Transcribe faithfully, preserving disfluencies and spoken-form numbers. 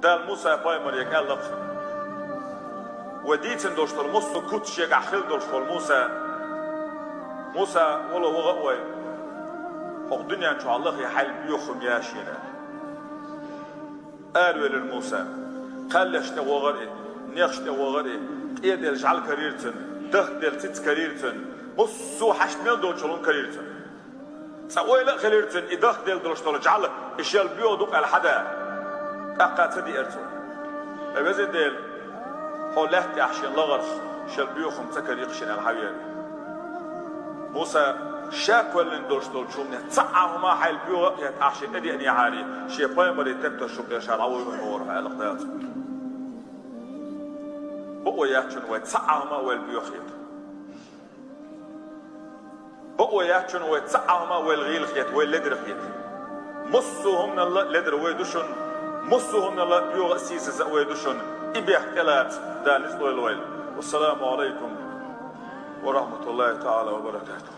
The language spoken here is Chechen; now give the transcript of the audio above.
Дала Муса пайхамаре аьлла-кх: вай дийцина долуш долу массо а куц шегахь хилла долуш волу Муса, Муса, вало ваха а вай, хӀокху дуьнен чохь лахе хьайна боьха хӀума яц шена. Аравелира Муса. Кхаьллаш тӀе вогӀура и, нехаш тӀе вогӀура и, тӀеделла жӀаьла карийра цуьнан, дахделла цӀаца карийра цуьнан, массо а хьашт мел долчул хӀума карийра цуьнан. Цкъа ойла а хилира цуьнан, и дахделла долуш долу жӀаьла, и шел боьха ду-кх аьлла хьада. ТӀаккха ца деара цо. Ай, Везан Дела, хьо лаьтта тӀехь шен лахарх шел боьха хӀума ца карийра-кх шена аьлла хьавеара. Муса ша кхоьллина долуш долчу хӀуманех цхьа а хӀума хьайна боьха а хета ахь шена тӀедеънехьара, шен пайхамаре тептарш чу кхерчахьара дӀавуьйр ву хьуна аьлла-кх Дала цунна. Бакъо яц шуна вай цхьа а хӀума а вайл боьха хета. Бакъо яц шуна вай цхьа а хӀума а вайл гӀийла хета, вайл ледара хета. Массо а хӀуманал ледара вай ду шуна, массо а хӀуманал боьха а, сийсаза а вай ду шуна, и бехк тӀелаца Дала ницкъ лойла вайна. Вассаламу алайкум ва рахматуллахи таала ва баракатух.